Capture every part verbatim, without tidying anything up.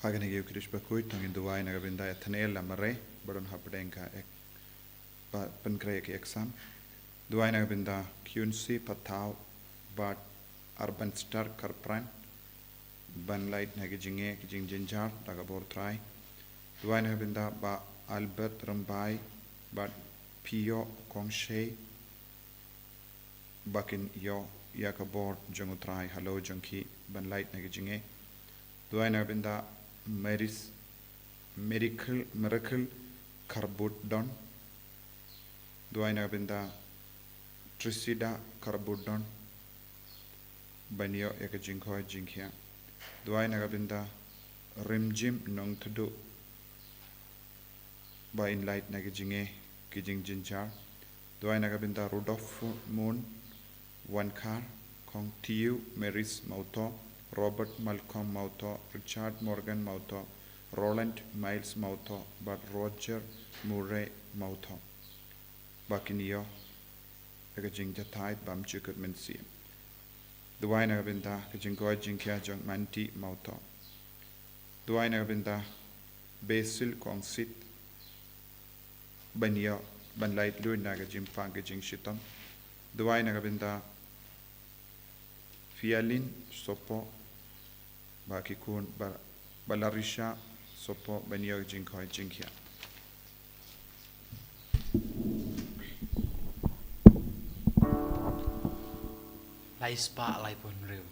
Ha kane ka Ïukharist bakhuid, to ngin duwai na ka bynta Ethniel Lamare, ba don hapdeng ka ek, ba pynkreh ki exam. Duwai na ka bynta Kyunsi Pathaw, bad Arbanster Kharpran, ban lait na ki jingeh, ki jingjynjar, da ka bor Trai. Duwai na ka bynta Bah Albert Rymbai, bad Pio Kongshei, ba kin ïoh ïa ka bor jong u Trai halor jong ki ban lait na ki jingeh. Duwai na ka bynta Maris, Miracle, Miracle Karbudon. Duwai na ka bynta Trisida Karbudon, ban ïoh ïa ka jingkhoit jingkhiah. Duwai na ka bynta Rimjim Nongtduh, ba in lait na ki jingeh, ki jingjynjar. Duwai na ka bynta Rudolf Moon Wankhar, Kong Tiu Maris Mawthoh, Robert Malcolm Mawthoh, Richard Morgan Mawthoh, Roland Miles Mawthoh, bad Roger Murray Mawthoh, ba kin ïoh ïa ka jingjahthait bymjukut mynsiem. Duwai na ka bynta ka jingkhoit jingkhiah jong Manti Mawthoh. Duwai na ka bynta Basil Kongsit, ban ïoh ban lait lut na ka jingpang ka jingshitom. Duwai na ka bynta Fialin Sopoh, bad ki khun, ba, Balarisha Sopoh, ban ïoh jingkhoit jingkhiah. Lai spah laiphew hynriew.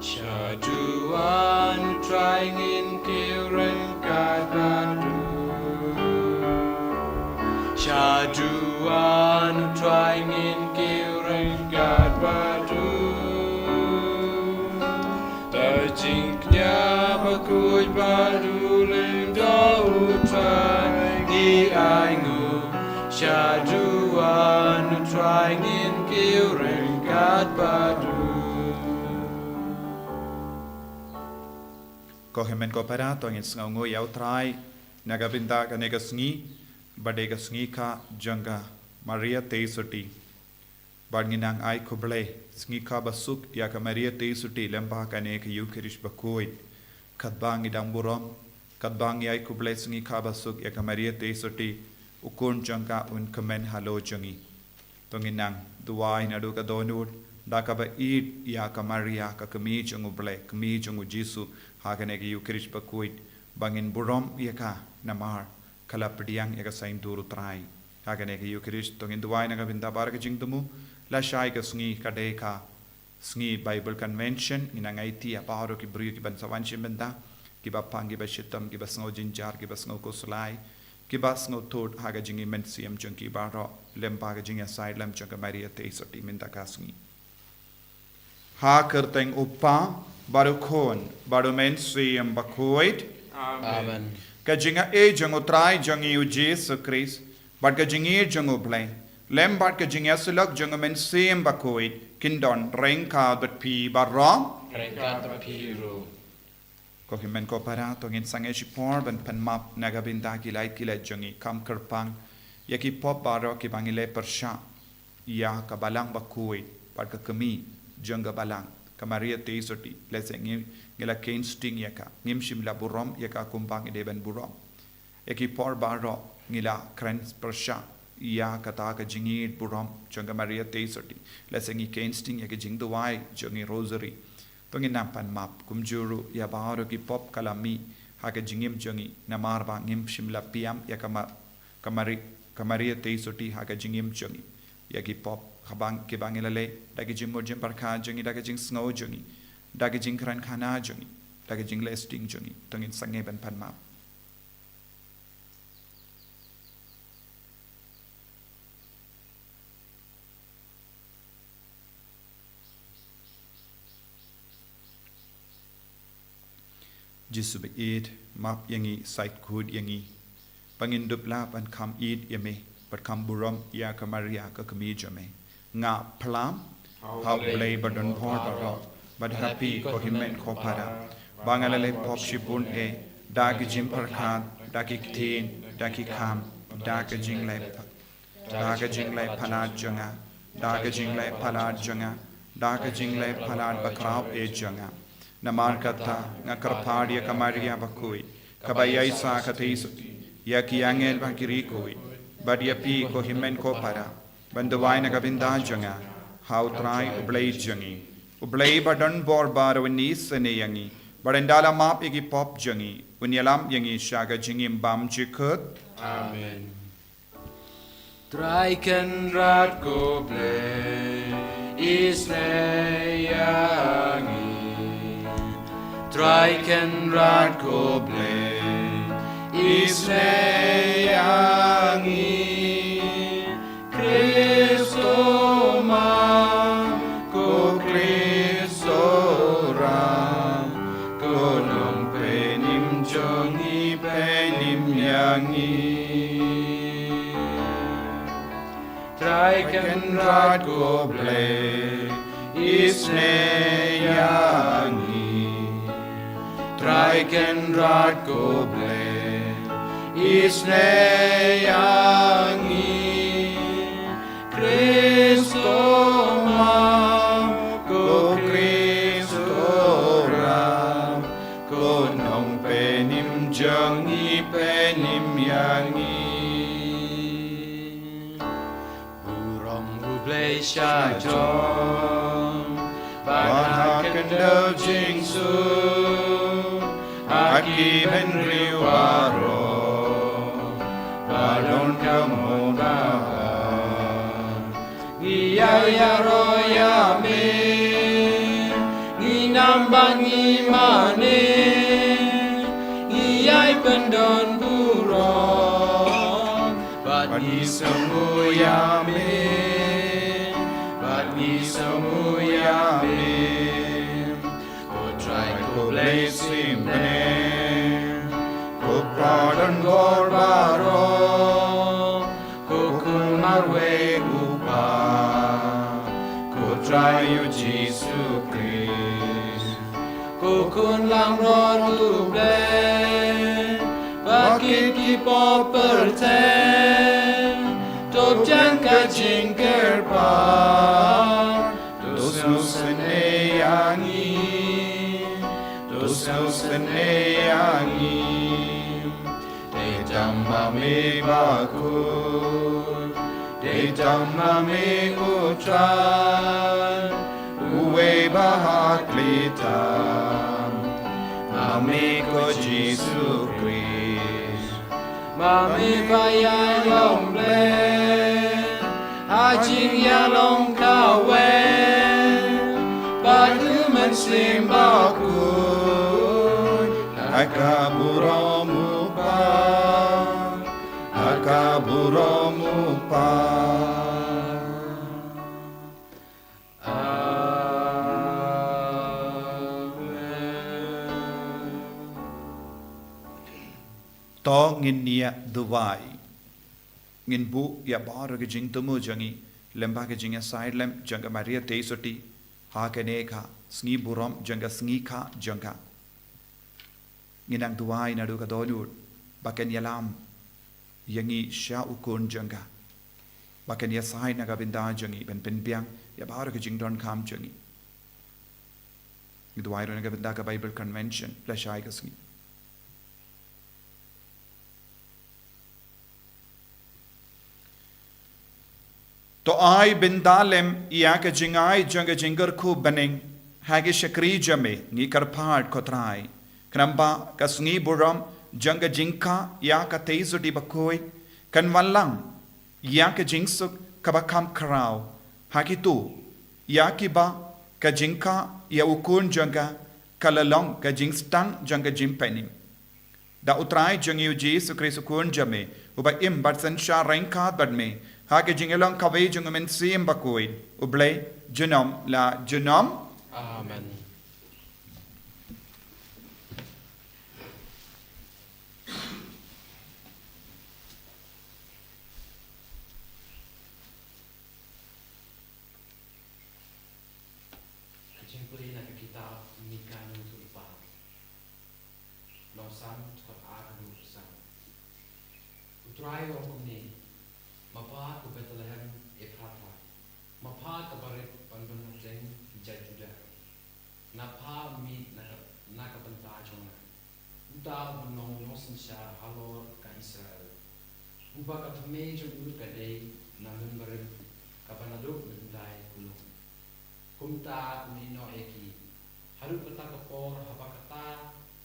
Shaduan Trai ngin kiew ryngkat bad u. Shaduan Trai ngin kiew ryngkat bad u. Ba jingkñia bakhuid bad u lyngdoh u Trai ngi ainguh. Shaduan u Trai ngin kiew ryngkat bad u. Ko hynmen ko para, to ngin sngewnguh ïa u Trai na ka bynta kane ka sngi, ba dei ka sngi kha jong ka Maria Theisotti. Bad ngin nang ai khublei, sngi kha basuk ïa ka Maria Theisotti lyngba kane ka Ïukharist bakhuid. Katba ngi dang burom, katba ngi ai khublei sngi kha basuk ïa ka Maria Theisotti, u khun jong ka un kmen halor jong ngi. To ngin nang duwai naduh ka dohnud, da kaba ïeit ïa ka Maria, ka kmie jong u Blei, kmie jong u Jisu, ha kane ka Ïukharist bakhuid, ba ngin burom ïa ka namar ka la pdiang ïa ka saiñdur u Trai. Ha kane ka Ïukharist, to ngin duwai na ka bynta baroh ka jingthmu. Lashai ka sngi ka dei ka sngi Bible Convention, ngin nang aiti ïa baroh ki briew ki ban sa wan shim bynta, kiba pang, kiba shitom, kiba sngew jynjar, kiba sngew khuslai, kiba sngew thut ha ka jingim mynsiem jong ki baroh, lyngba ka jingïasaid lem jong ka Maria Theisotti mynta ka sngi. Ha ka kyrteng u Kpa, bad u Khun, bad u Mynsiem Bakhuid. Amen. Amen. Ka jingaiei jong u Trai jong ngi u Jisu Khrist, bad ka jingïeit jong u Blei, lem bad ka jingïasyllok jong u Mynsiem Bakhuid, kin don ryngkat bad phi baroh. Ryngkat bad phi ruh. Ko hynmen ko para, to ngin sangeh shipor ban pan map na ka bynta ki lait ki lait jong ngi, kham kyrpang ïa ki pop baroh kiba ngi la pyrshah ïa ka Balang Bakhuid bad ka Kmie jong ka Balang, ka Maria Theisotti. Lehse ngi, ngi la kheiñ sting ïa ka, ngim shym la burom ïa ka kumba ngi dei ban burom. Ïa ki por baroh ngi la kren pyrshah ïa kata ka jingïeit burom jong ka Maria Theisotti. Lehse ngi kheiñ sting ïa ka jingduwai jong ngi Rosary. To ngin nang pan map, kumjuh ruh ïa baroh ki pop ka la mih ha ka jingim jong ngi, namar ba ngim shym la pdiang ïa ka Ma-, ka Mari-, ka Maria Theisotti ha ka jingim jong ngi. Ïa ki pop kiba, kiba ngi la leh da ki jingmut jingpyrkhat jong ngi, da ka jingsngew jong ngi, da ka jingkren khana jong ngi, da ka jingleh sting jong ngi. To ngin sangeh ban pan map. Jisu ba ïeit, map ïa ngi, sait khuid ïa ngi, ba ngin dup lah ban kham ïeit ïa me bad kham burom ïa ka Maria ka Kmie jong me. Nga phla ha u Blei badonbor baroh, bad ha phi ko hynmen ko para, ba nga la leh pop shibun eh, da ki jingpyrkhat, da ki ktien, da ki kam, da ki jingleh. da ka jingleh palat jong nga, da ka jingleh palat jong nga, da ka jingleh palat bakhraw eh jong nga. Namar kata nga kyrpad ïa ka Maria bakhuid, kaba ïaishah ka tei suti, ïa ki angel bad ki riewkhuid, bad ïa phi ko hynmen ko para, ban duwai na ka bynta jong nga ha U Trai U Blei jong ngi. U Blei ba don bor baroh un isynei ïa ngi, bad un da la map ïa ki pop jong ngi, un ïalam ïa ngi sha ka jingim bymjukut. Amen. Trai Kynrad ko Blei, isynei ïa ngi. Trai Kynrad ko Blei, isynei ïa ngi. Khrist, ko Mam, ko Khrist, ko Ram, ko Nongpynim jong ngi, pynim ïa ngi. Trai Kynrad ko Blei, isynei ïa ngi. Trai Kynrad ko Blei, isynei ïa ngi. Khrist, ko Mam, ko Khrist, ko Ram, ko Nongpynim jong ngi, pynim ïa ngi. Burom U Blei sha jong, bad ha khyndew jingsuk, ha ki bynriew baroh, ba don ka mon ba. Ngi ïai ïaroh ïa me, ngi nam bad ngi mane, ngi ïai pyndon burom, bad ngi sngewbha ïa me, bad ngi sngewbha ïa me. Ko Trai ko Blei symbai, ko Kpa don bor baroh, ko Khun marwei U Kpa, ko Trai U Jisu Khrist, ko Khun langbrot U Blei, ba kit ki pop pyrthei, to biang ka jingkyrpad, to sngewsynei ïa ngi, to sngewsynei ïa ngi. Dei tang ma me bakhuid, dei tang ma me U Trai, uwei ba ha khlieh tam, ma me ko Jisu Khrist. Ma me ba ïai long Blei ha jingïalong kawei bad U Mynsiem Bakhuid, ha ka burom U Kpa, ha ka burom U Kpa. Amen. To ngin ïa duwai. Ngin buh ïa baroh ki jingthmu jong ngi lyngba ki jingïasaid lem jong ka Maria Theisotti ha kane ka sngi burom jong ka sngi kha jong ka. Ngin nang duwai naduh ka dohnud ba kan ïalam ïa ngi sha U Khun jong ka, ba kan ïasaid na ka bynta jong ngi ban pynbiang ïa baroh ki jingdonkam jong ngi. Ngi duwai ruh na ka bynta ka Bible Convention lashai ka sngi. To ai bynta lem ïa ka jingai jong ka jingkyrkhu bneng ha ki shakri jong me, ngi kyrpad ko Trai. Khnang ba ka sngi burom jong ka jingkha ïa ka Theisotti bakhuid kan wanlang ïa ka jingsuk kaba kham khraw ha kito ïa kiba ka jingkha ïa U Khun jong ka ka la long ka jingstad jong ka jingpynim. Da U Trai jong ngi U Jisu Khrist U Khun jong me, uba im bad synshar ryngkat bad me ha ka jingïalong kawei jong U Mynsiem Bakhuid, U Blei junom la junom. Amen. Ka jingpule na ka kitab Mika lynnong kaba ar, lynnong san, dkhot ar haduh san. U Trai u ong kumne: Ma pha ko Bethlehem Ephrathah, ma pha ka barit ban pynbteng ki jait Judah, na pha mih na ka, na ka bynta jong nga. Uta u nong nongsynshar halor ka Israel, uba ka thymmei jong u ka dei na mynbarim kaba naduh myndai kulung. Kumta un ïehnoh ïa ki, haduh kata ka por haba kata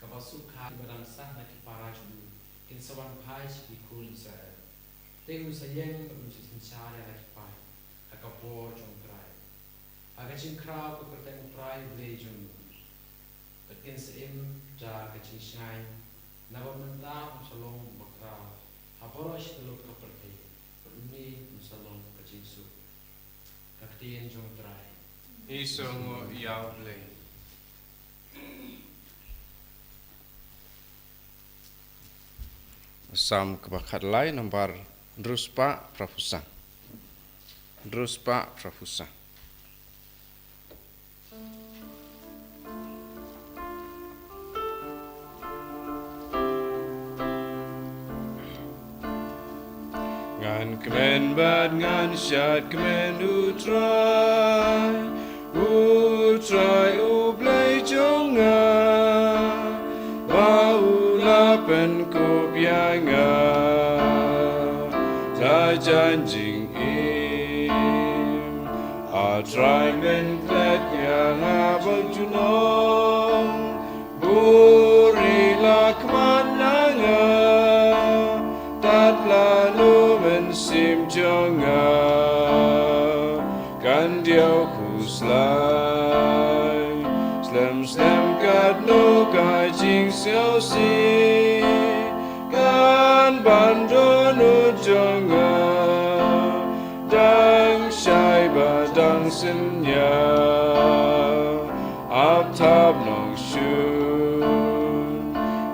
kaba sukha kiba dang sah na ki para jong u kin sa wan phai sha ki khun Israel. Te un sa ïeng bad un sa synshar ïa la ki paid ha ka por jong U Trai, ha ka jingkhraw ka kyrteng U Trai U Blei jong u. Bad kin sa im da ka jingshngaiñ, naba mynta un sa long uba khraw ha baroh shi tyllup ka pyrthei, bad une un sa long ka jingsuk. Ka ktien jong U Trai. Ïa u Blei. Salm kaba khatlai, nambar hynriew spah phra phew san. Hynriew spah phra phew san. Ngan kmen bad ngan shad kmen U Trai, U Trai U Blei jong nga, ba u la pynkup ïa nga da jan jingim. A Trai, men klet ïa nga bad junom, buri la khmat na nga, tad la u mynsiem jong nga kan diaw khuslai. Slem slem katno ka jingsngewsih kan ban don u jong nga, dang shai ba dang synñia, ap thap nongshun.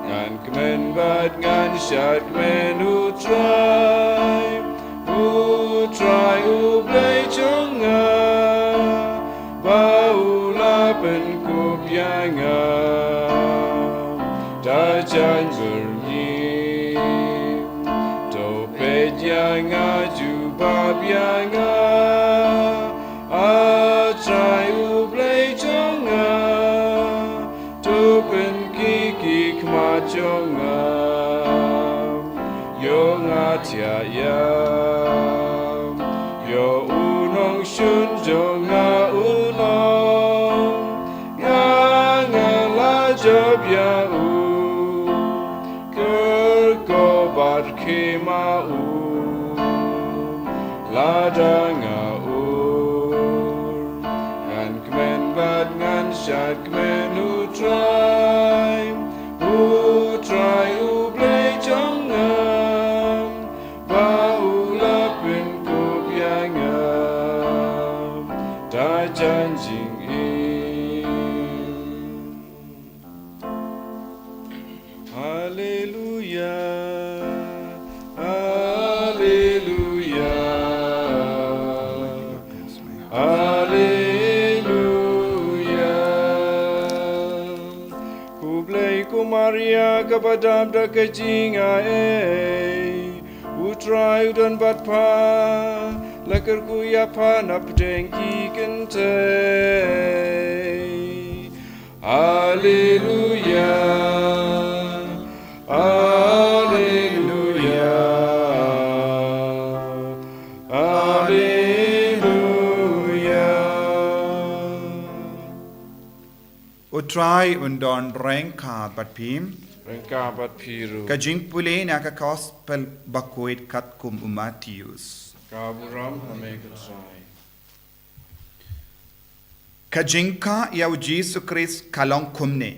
Ngan kmen bad ngan shad kmen U Trai, U Trai U Blei jong nga, ba u la pynkup ïa nga da jan byrngem. To peit ïa nga, jubab ïa nga, A Trai U Blei jong nga, to pynkiew ki khmat jong nga, ïoh nga thiah ïa, ïoh u nongshun jong nga u long, nga nga la jop ïa u, kyrkhu bad khie ma u lada nga ur. Ngan kmen bad ngan shad kmen U Trai, U Trai U Blei jong nga, ba u la pynkup ïa nga da jan jingim. Haleluya, haleluya, haleluya. Khublei ko Maria kaba dap da ka jingai, U Trai u don bad pha, la kyrkhu ïa pha na pdeng ki kynthei. Haleluya, haleluya, haleluya. U Trai un don ryngkat bad phi. Ryngkat bad phi ruh. Ka jingpule na ka Gospel bakhuid katkum u Mathaios. Ka burom ha me ko Trai. Ka jingkha ïa u Jisu Khrist ka long kumne.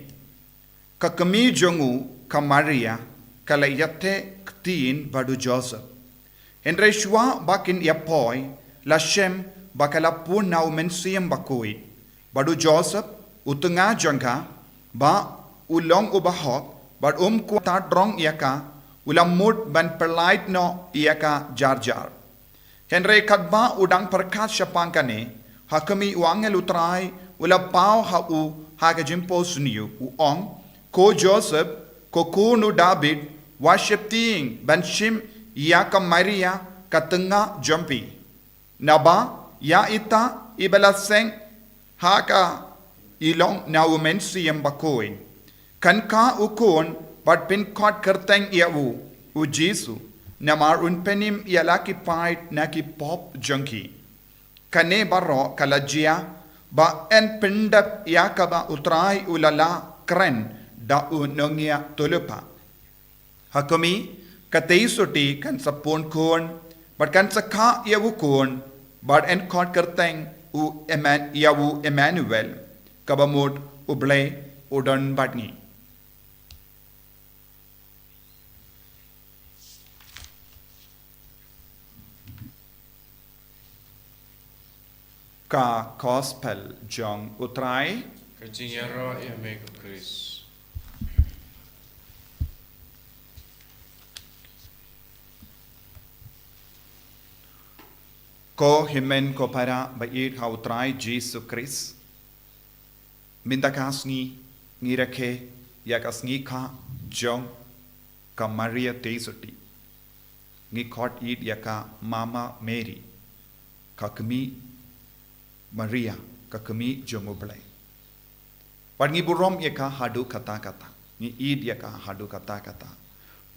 Ka kmie jong u ka Maria ka la ïateh ktien bad u Joseph. Hynrei shuwa ba kin ïa poi, la shem ba ka la pun na u Mynsiem Bakhuid. Bad u Joseph, u tnga jong ka, ba u long u bahok, bad um kwah tad rong ïa ka, u la mut ban pyllait noh ïa ka jar jar. Hynrei katba u dang pyrkhat shaphang kane, ha khmih u angel u Trai u la paw ha u ha ka jingphohsniew, u ong, Ko Joseph, ko khun u Dabid, wat sheptieng ban shim ïa ka Maria ka tnga jong phi. Naba ïa ita iba la seng ha ka i long na u Mynsiem Bakhuid, kan kha u khun bad phin khot kyrteng ïa u, u Jisu, namar un pynim ïa la ki paid na ki pop jong ki. Kane baroh ka la jia ba yn pyndep ïa kaba U Trai u la lah kren da u nongïathuhlypa. Ha khmih, ka Teisotti kan sa pun khun bad kan sa kha ïa u khun, bad yn khot kyrteng u Eman-, ïa u Emmanuel, kaba mut U Blei u don bad ngi. Ka Gospel jong U Trai. Ka jingïaroh ïa me ko Khrist. Ko hynmen ko para ba ïeit ha U Trai Jisu Khrist. Mynta ka sngi ngi rakhe ïa ka sngi kha jong ka Maria Teisotti. Ngi khot ïeit ïa ka Mama Mary, ka kmie Maria, ka kmie jong U Blei. Bad ngi burom ïa ka haduh katta katta. Ngi ïeit ïa ka haduh katta katta.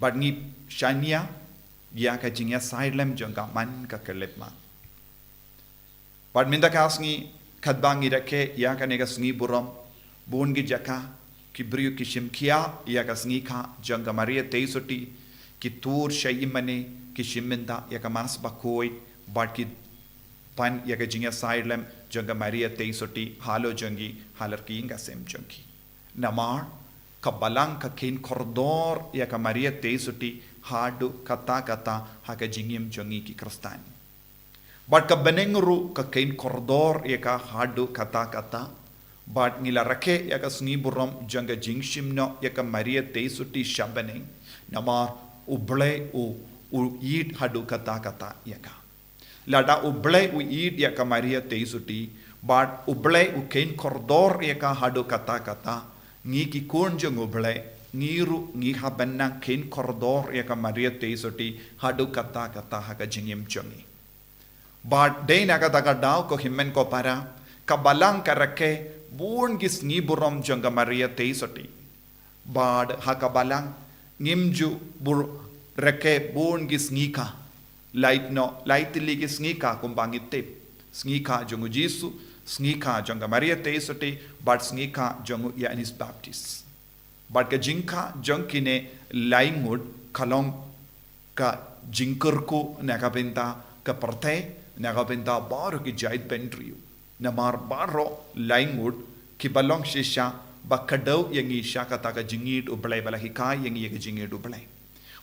Bad ngi shaniah ïa ka jingïasaid lem jong ka man ka khyllipmat. Bad mynta ka sngi, katba ngi rakhe ïa kane ka sngi burom, bun ki jaka ki briew ki shim khia ïa ka sngi kha jong ka Maria Teisotti, ki tur sha ïingmane, ki shim bynta ïa ka Mass Bakhuid, bad ki pan ïa ka jingïasaid lem jong ka Maria Teisotti halor jong ki, halor ki ïing ka sem jong ki. Namar ka Balang ka kheiñ kordor ïa ka Maria Teisotti haduh katta katta ha ka jingim jong ngi ki Khristan. Bad ka bneng ruh ka kheiñ kordor ïa ka haduh katta katta. Bad ngi la rakhe ïa ka sngi burom jong ka jingshim noh ïa ka Maria Teisotti sha bneng. Namar U Blei u, u ïeit haduh katta katta ïa ka. Lada U Blei u ïeit ïa ka Maria Teisotti, bad U Blei u kheiñ kordor ïa ka haduh katta katta, ngi ki khun jong U Blei, ngi ruh ngi hap ban nang kheiñ kordor ïa ka Maria Teisotti haduh katta katta ha ka jingim jong ngi. Bad dei na kata ka daw ko hynmen ko para, ka Balang ka rakhe bun ki sngi burom jong ka Maria Teisotti. Bad ha ka Balang ngim ju bur-, rakhe bun ki sngi kha. Lait noh, lai tylli ki sngi kha kumba ngi tip. Sngi kha jong u Jisu, sngi kha jong ka Maria Teisotti, bad sngi kha jong u Ïoannis Baptist. Bad ka jingkha jong kine lai ngut ka long ka jingkyrkhu na ka bynta ka pyrthei, na ka bynta baroh ki jaitbynriew. Namar baroh lai ngut kiba long shisha ba kdew ïa ngi sha kata ka jingïeit U Blei, ba la hikai ïa ngi ïa ka jingïeit U Blei.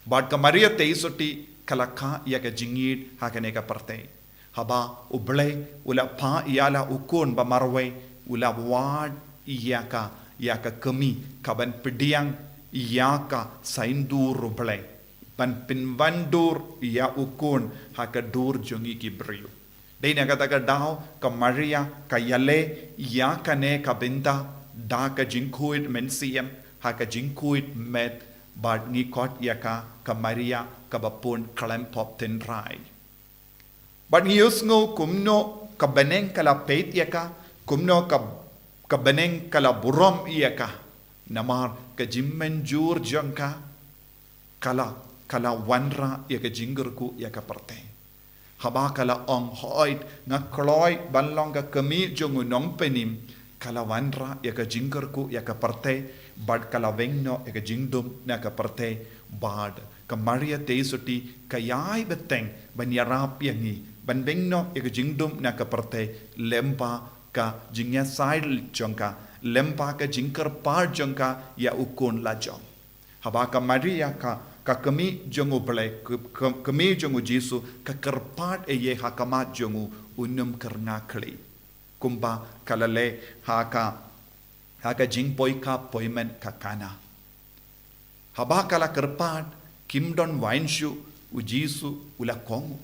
Bad ka Maria Teisotti ka la kha ïa ka jingïeit ha kane ka pyrthei. Haba U Blei u la phah ïa la u Khun ba marwei, u la wad ïa ka, ïa ka kmie, kaban pdiang ïa ka saiñdur U Blei, ban pynwandur ïa u Khun ha ka dur jong ngi ki briew. Dei na kata ka daw ka Maria ka ïaleh ïa kane ka bynta da ka jingkhuid mynsiem ha ka jingkhuid met, bad ngi khot ïa ka ka Maria kaba pun khlem pop tynrai. Bad ngi ïohsngew kumno ka bneng ka la peit ïa ka, kumno ka, ka bneng ka la burom ïa ka. Namar ka jingmynjur jong ka, ka la, ka la wanrah ïa ka jingkyrkhu ïa ka pyrthei. Haba ka la ong, "Hooid, nga kloi ban long ka kmie jong u Nongpynim," ka la wanrah ïa ka jingkyrkhu ïa ka pyrthei, bad ka la weng noh ïa ka jingdum na ka pyrthei, bad ka Maria Teisotti ka ïai bteng ban ïarap ïa ngi ban weng noh ïa ka jingdum na ka pyrthei lyngba ka jingïasaid jong ka, lyngba ka jingkyrpad jong ka ïa u Khun lajong. Haba ka Maria ka, ka kmie jong U Blei, ka, ka, kmie jong u Jisu, ka kyrpad ïa ha khmat jong u, un ym kyrngah khlieh. Kumba ka la leh ha ka, ha ka jingpoi khap poi men ka Kana. Haba ka la kyrpad, kim don waiñ shuh, u Jisu u la kohnguh.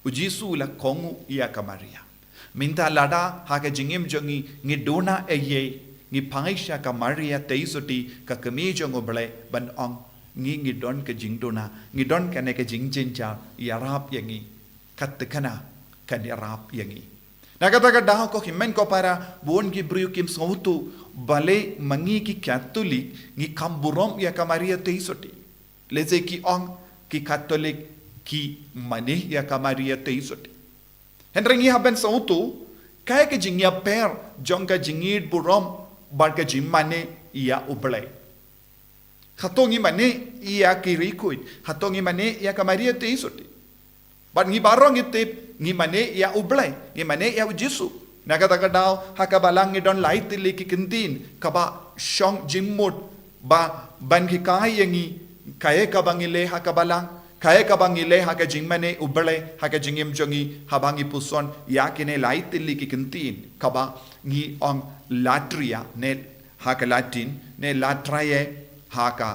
U Jisu u la kohnguh ïa ka Maria. Mynta lada ha ka jingim jong ngi, ngi duna eiei, ngi phai sha ka Maria Teisotti, ka kmie jong U Blei, ban ong, Ngi ngi don ka jingduna, ngi don kane ka jingjynjar, ïarap ïa ngi. Ka thikna kan ïarap ïa ngi. Na kata ka daw ko hynmen ko para, bun ki briew kim sngewthuh, balei ma ngi ki Katholik ngi kham burom ïa ka Maria Theisotti. Lehse ki ong ki Katholik ki mane ïa ka Maria Theisotti. Hynrei ngi hap ban sngewthuh, kaei ka jingïapher jong ka jingïeit burom bad ka jingmane ïa U Blei. Hato ngi mane ïa ki riewkhuid, hato ngi mane ïa ka Maria Theisotti. Bad ngi baroh ngi tip, ngi mane ïa U Blei, ngi mane ïa U Jisu. Na kata ka daw, ha ka balang ngi don lai tylli ki kyntien, kaba shong jingmut, ba ban hikai ïa ngi, kaei kaba ngi leh ha ka balang, kaei kaba ngi leh ha ka jingmane U Blei, ha ka jingim jong ngi, haba ngi puson ïa kine lai tylli ki kyntien, kaba ngi ong latria, ne ha ka Latin, ne latriae ha ka,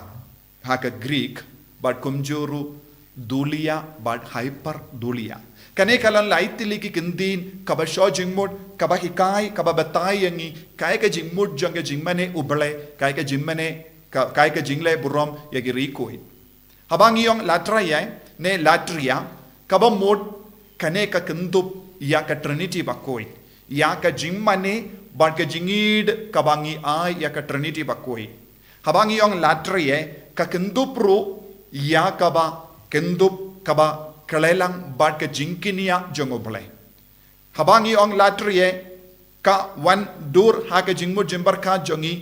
ha ka Greek, bad kumjuh ruh dulia bad hyperdulia. Kane ka long lai tylli ki kyntien kaba shong jingmut, kaba hikai, kaba batai ïa ngi kaei ka jingmut jong ka jingmane U Blei, kaei ka jingmane, ka, kaei ka jingleh burom ïa ki riewkhuid. Haba ngi ong latriae, ne latria, kaba mut kane ka kyndup ïa ka Trinity bakhuid, ïa ka jingmane bad ka jingïeit kaba ngi ai ïa ka Trinity bakhuid. Haba ngi ong latriae, ka kyndup ruh ïa kaba kyndup kaba kyllailang bad ka jingkñia jong U Blei. Haba ngi ong latriae, ka wan dur ha ka jingmut jingpyrkhat jong ngi,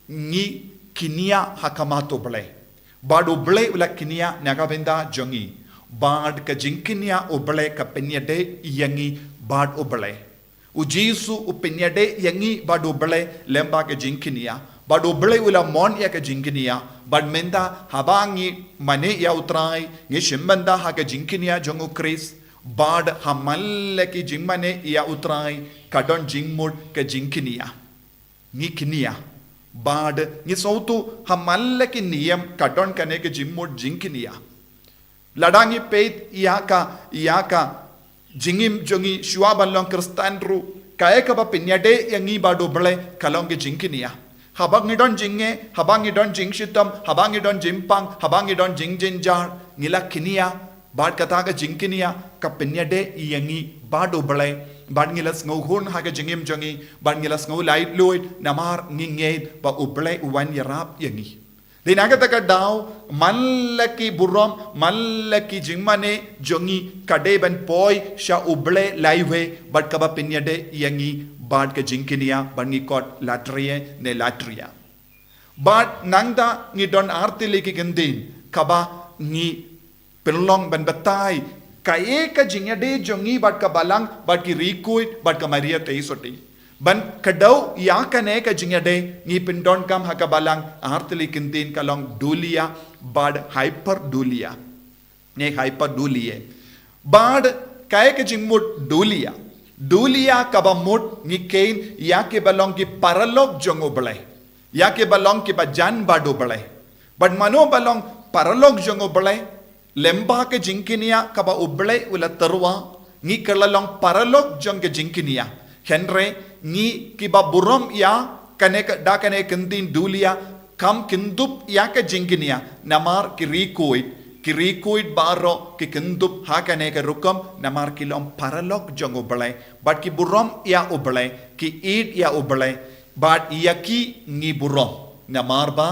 ngi kñia ha khmat U Blei. Bad U Blei u la kñia na ka bynta jong ngi. Bad ka jingkñia U Blei ka pynïadei ïa ngi bad U Blei. U Jisu u pynïadei ïa ngi bad U Blei lyngba ka jingkñia. Bad U Blei u la mon ïa ka jingkñia. Bad mynta haba ngi mane ïa U Trai, ngi shim bynta ha ka jingkñia jong U Khrist. Bad ha man la ki jingmane ïa U Trai, ka don jingmut ka jingkñia. Ngi kñia. Bad ngi sngewthuh ha man la ki niam ka don kane ka jingmut jingkñia. Lada ngi peit ïa ka, ïa ka jingim jong ngi shuwa ban long Khristan ruh, kaei kaba pynïadei ïa ngi bad U Blei ka long ka jingkñia. Haba ngi don jingeh, haba ngi don jingshitom, haba ngi don jingpang, haba ngi don jingjynjar, ngi la kñia, bad kata ka jingkñia ka pynïadei ïa ngi bad U Blei, bad ngi la sngewhun ha ka jingim jong ngi, bad ngi la sngew laitluid, namar ngi ngeit ba U Blei u wan ïarap ïa ngi. Dei na kata ka daw, man la ki burom, man la ki jingmane jong ngi ka dei ban poi sha U Blei laiwei, bad kaba pynïadei ïa ngi bad ka jingkñia, bad ngi khot latriae ne latria. Bad nangta ngi don ar tylli ki kyntien kaba ngi pynlong ban batai kaei ka jingïadei jong ngi bad ka balang, bad ki riewkhuid, bad ka Maria Theisotti. Ban kdew ïa kane ka jingïadei, ngi pyndonkam ha ka balang ar tylli ki kyntien, ka long dulia bad hyperdulia. Ne hyperduliae. Bad kaei ka jingmut dulia? Dulia kaba mut ngi kheiñ ïa kiba long ki paralok jong U Blei, ïa kiba long kiba jan bad U Blei. Bad mano ba long paralok jong U Blei? Lyngba ka jingkñia kaba U Blei u la tyrwa, ngi kylla long paralok jong ka jingkñia. Hynrei ngi kiba burom ïa kane ka, da kane ka kyntien dulia, kham kyndup ïa ka jingkñia, namar ki riewkhuid, ki riewkhuid baroh ki kyndup ha kane ka rukom, namar ki long paralok jong U Blei, bad ki burom ïa U Blei, ki ïeit ïa U Blei, bad ïa ki ngi burom, namar ba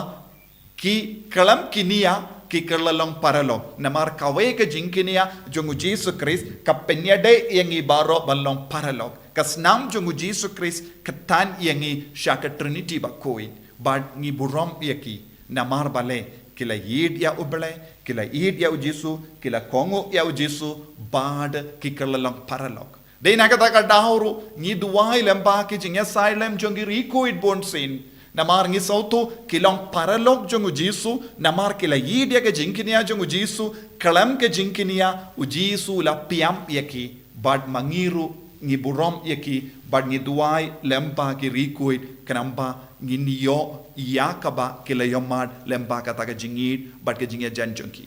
ki khlem kñia, ki kylla long paralok. Namar kawei ka jingkñia jong U Jisu Khrist ka pynïadei ïa ngi baroh ban long paralok. Ka snam jong U Jisu Khrist ka tan ïa ngi sha ka Trinity bakhuid. Bad ngi burom ïa ki. Namar balei? Ki la ïeit ïa U Blei, ki la ïeit ïa U Jisu, ki la kohnguh ïa U Jisu, bad ki kylla long paralok. Dei na kata ka daw ruh, ngi duwai lyngba ki jingïasai lem jong ki riewkhuid bunsien. Namar ngi sngewthuh ki long paralok jong U Jisu, namar ki la ïeit ïa ka jingkñia jong U Jisu, khlem ka jingkñia, U Jisu u la pynïap ïa ki, bad ma ngi ruh ngi burom ïa ki, bad ngi duwai lyngba ki riewkhuid, khnang ba ngin ïoh ïa kaba ki la ïohmad lyngba kata ka jingïeit, bad ka jingïajan jong ki.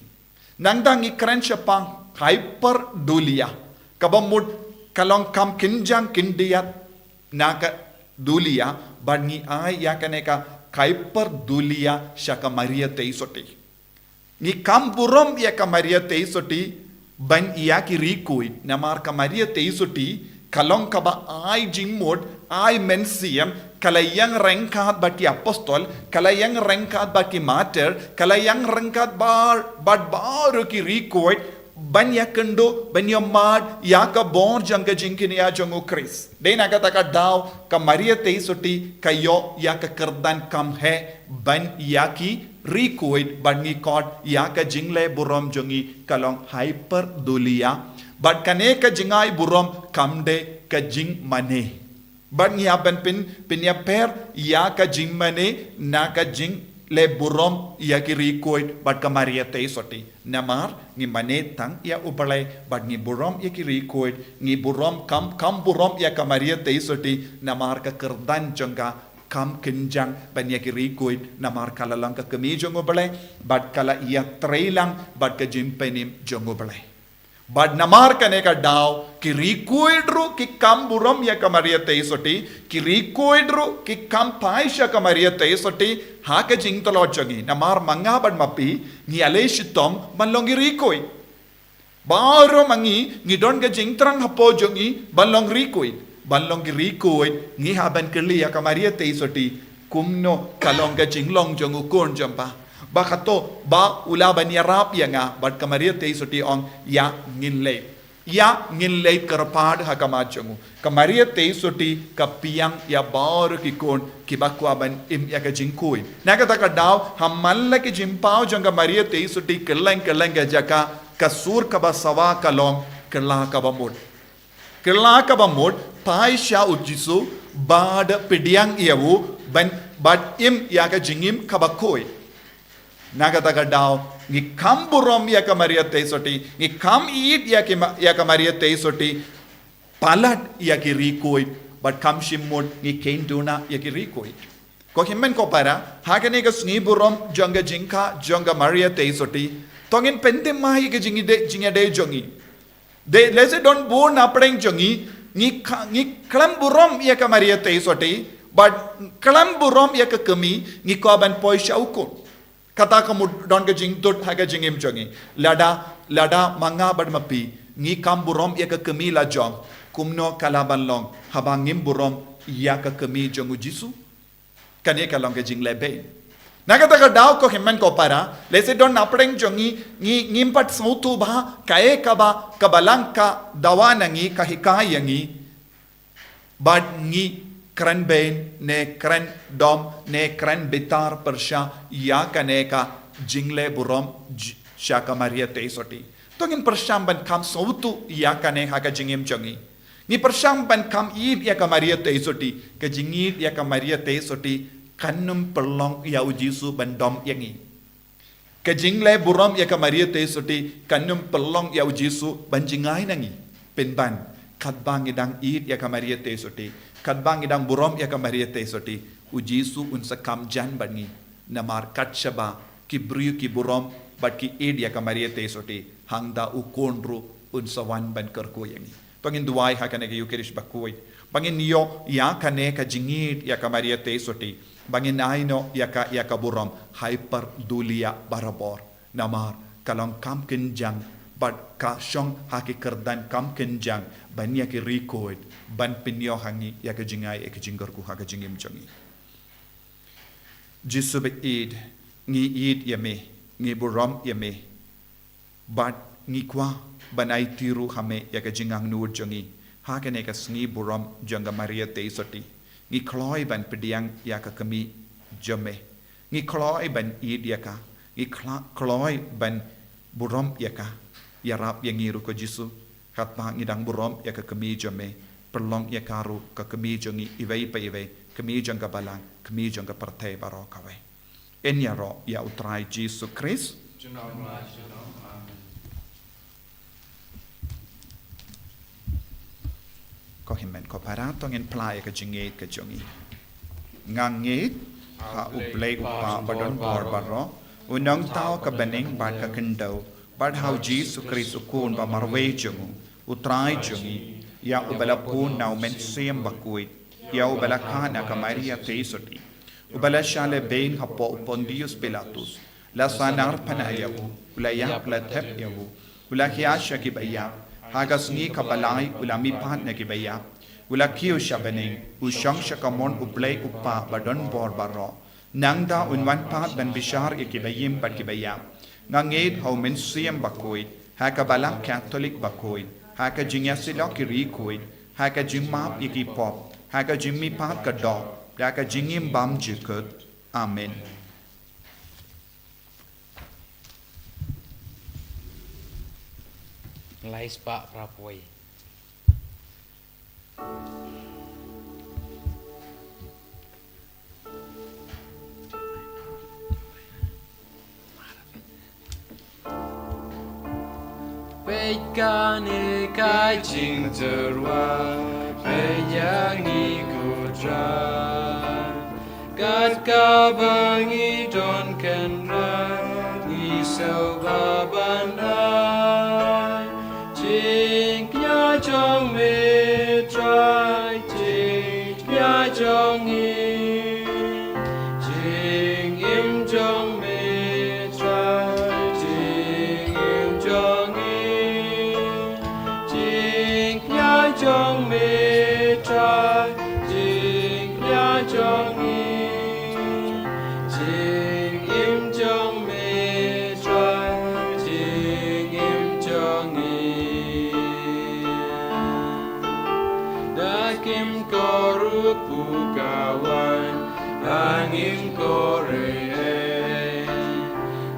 Nangta ngi kren shaphang hyperdulia, kaba mut ka long kham kynjang kyndiat na ka dulia, bad ngi ai ïa kane ka hyperdulia sha ka Maria Theisotti. Ngi kam burom ïa ka Maria Theisotti ban ïa ki rikuid, namar ka Maria Theisotti ka long kaba ai jingmut, ai mynsiem, ka la ïeng ryngkat bad ki apostol, ka la ïeng ryngkat bad ki martyr, ka la ïeng ryngkat bad, bad baroh ki rikuid, ban ïa kynduh, ban ïa mad ïa ka bor jong ka jingkñia jong u Khrist. Dei na kata ka daw ka Maria Theisotti ka ïoh ïa ka kyrdan kam heh ban ïa ki rikuid, bad ngi khot ïa ka jingleh burom jong ngi ka long Hyperdulia. Bad kane ka jingai burom kam dei ka jingmane. Bad ngi hap ban pyn, pynïapher ïa ka jingmane na ka jingleh burom ïa ki rikuid bad ka Maria Theisotti. Namar ngi mane tang ïa U Blei, bad ngi burom ïa ki rikuid, ngi burom kam, kam burom ïa ka Maria Theisotti, namar ka kyrdan jong ka kam kynjang ban ïa ki rikuid, namar ka la long ka kmie jong U Blei, bad ka la ïatrei lang bad ka jingpynim jong U Blei. Bad namar kane ka daw, ki rikuid ruh ki kam burom ïa ka Maria Theisotti, ki rikuid ruh ki kam phai sha ka Maria Theisotti, ha ka jingtlot jong ngi, namar ma nga bad ma phi, ngi ïaleh shitom ban long ki rikuid. Baroh ma ngi, ngi don ka jingthrang hapoh jong ngi ban long rikuid. Ban long ki rikuid, ngi hap ban kylli ïa ka Maria Theisotti, kumno ka long ka jinglong jong u khun jong pha. Ba kato, ba u lah ban ïarap ïa nga, bad ka Maria Theisotti ong, ïa ngin leit. Ïa ngin leit kyrpad ha khmat jong u. Ka Maria Theisotti ka pdiang ïa baroh ki khun kiba kwah ban im ïa ka jingkhuid. Na kata ka daw, ha man la ki jingpaw jong ka Maria Theisotti kylleng kylleng ka jaka, ka sur kaba sawa ka long, kylla kaba mut. Kylla kaba mut, phai sha u Jisu, bad pdiang ïa u, ban, bad im ïa ka jingim kaba khuid. Na kata ka daw, ngi kham burom ïa ka Maria Theisotti, ngi kham ïeit ïa ki ma-, ïa ka Maria Theisotti, palat ïa ki rikuid, bad kham shym mut ngi kheiñ duna ïa ki rikuid. Ko hynmen ko para, ha kane ka sngi burom jong ka jingkha jong ka Maria Theisotti, to ngin pynthymmai ïa ka jingïadei, jingïadei jong ngi. Dei, lehse don bun na pdeng jong ngi, ngi kha-, ngi khlem burom ïa ka Maria Theisotti, bad khlem burom ïa ka kmie, ngi kwah ban poi sha u khun. Kata ka mut don ka jingtut ha ka jingim jong ngi. Lada, lada ma nga bad ma phi, ngi kham burom ïa ka kmie la jong, kumno ka lah ban long, haba ngim burom ïa ka kmie jong u Jisu. Kane ka long ka jingleh beiñ. Na kata ka daw ko hynmen ko para, lehse don na pdeng jong ngi, ngi, ngim pat sngewthuh bha, kaei kaba, ka Balang ka dawa na ngi, ka hikai ïa ngi. Bad ngi kren beiñ, ne kren dom, ne kren bitar pyrshah, ïa kane ka jingleh burom j-, sha ka Maria Theisotti. To ngin pyrshang ban kham sngewthuh ïa kane ha ka jingim jong ngi. Ngi pyrshang ban kham ïeit ïa ka Maria Theisotti, ka jingïeit ïa ka Maria Theisotti, kan ym pynlong ïa u Jisu ban dom ïa ngi. Ka jingleh burom ïa ka Maria Theisotti, kan ym pynlong ïa u Jisu ban jngai na ngi. Pynban, katba ngi dang ïeit ïa ka Maria Theisotti, katba ngi dang burom ïa ka Maria Theisotti, u Jisu un sa kham jan bad ngi. Namar kat shaba, ki briew ki burom, bad ki ïeit ïa ka Maria Theisotti, hangta u khun ruh un sa wan ban kyrkhu ïa ngi. To ngin duwai ha kane ka Eucharist bakhuid. Ba ngin ïoh ïa kane ka jingïeit ïa ka Maria Theisotti. Ba ngin ai noh ïa ka, ïa ka burom Hyperdulia barabor. Namar ka long kham kynjang bad ka shong ha ki kyrdan kham kynjang ban ïa ki rikuid ban pynïoh ha ngi ïa ka jingai ïa ka jingkyrkhu ha ka jingim jong ngi. Jisu ba ïeit, ngi ïeit ïa me, ngi burom ïa me. Bad ngi kwah ban aiti ruh ha me ïa ka jingangnud jong ngi ha kane ka sngi burom jong ka Maria Theisotti. Ngi kloi ban pdiang ïa ka kmie jong me. Ngi kloi ban ïeit ïa ka. Ngi kla-, kloi ban burom ïa ka. Ïarap ïa ngi ruh ko Jisu. Katba ngi dang burom ïa ka kmie jong me, pynlong ïa ka ruh ka kmie jong ngi iwei pa iwei, kmie jong ka Balang, kmie jong ka pyrthei baroh kawei. Yn ïaroh ïa u Trai Jisu Khrist. Junom la junom. Amen. Ko hynmen ko para, to ngin phla ïa ka jingïeit ka jong ngi. Nga ngeit ha U Blei U Kpa ba don bor baroh, U Nongthaw ka bneng bad ka khyndew, bad ha u Jisu Khrist u Khun ba marwei jong u, U Trai jong ngi, ïa uba la bun na U Mynsiem Bakhuid, ïa uba la kha na ka Maria Theisotti, uba la shah lehbeiñ hapoh u Pontius Pilatus, La sanar pynah ïa u, u la ïap, la thep ïa u, u la khia sha ki ba ïap, ha ka sngi kaba lai u la mihpat na ki ba ïap, u la kiew sha bneng, u shong sha kamon U Blei U Kpa ba don bor baroh. Nangta un wan pat ban bishar ïa ki ba im bad ki ba ïap. Nga ngeit ha U Mynsiem Bakhuid, ha ka Balang Katholik bakhuid, ha ka jingïasyllok ki riewkhuid, ha ka jingmap ïa ki pop, ha ka jingmihpat ka doh, da ka jingim bymjukut. Amen. Lai spah phra phew. Peit kane ka jingtyrwa, peit ïa ngi ko Trai. Kat kaba ngi don kynrad, ngi sngewbha ban ai jingkñia jong me Trai, jingkñia jong ngi. Jingim jong me Trai, jingim jong ngi. Jingkñia jong me Trai, jingkñia jong ngi. Jingim jong me Trai, jingim jong ngi. Da kim ko ruh pyrkhat wan, da ngim kore ei.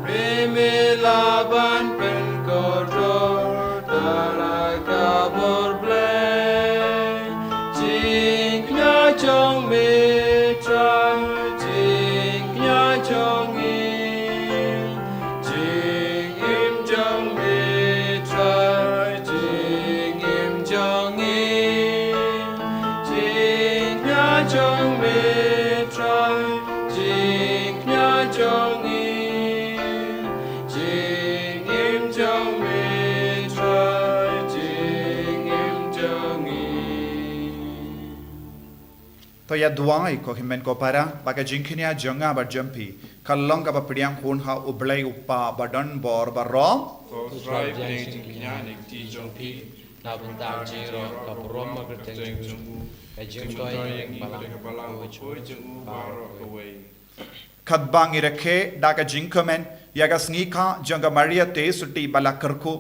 Me me lah ban pynkordor, da la ka bor Blei. Jingkñia jong me Trai, jingkñia jong ngi. Jingim jong me Trai, jingim jong ngi. Jingkñia jong me Trai, jingkñia jong ngi. Jingim jong me Trai, jingim jong ngi. To ïa duwai ko hynmen ko para, ba ka jingkñia jong nga bad jong phi kan long kaba pdiang hun ha U Blei U Kpa ba don bor baroh. To Trai pdiang jingkñia na ka kti jong phi, na bynta ka jingïaroh ka burom bad ka kyrteng jong u, ka jingtoi ïa ngi bad ka balang bakhuid jong u baroh kawei. Katba ngi rakhe da ka jingkmen ïa ka sngi kha jong ka Maria Theisotti ba la kyrkhu,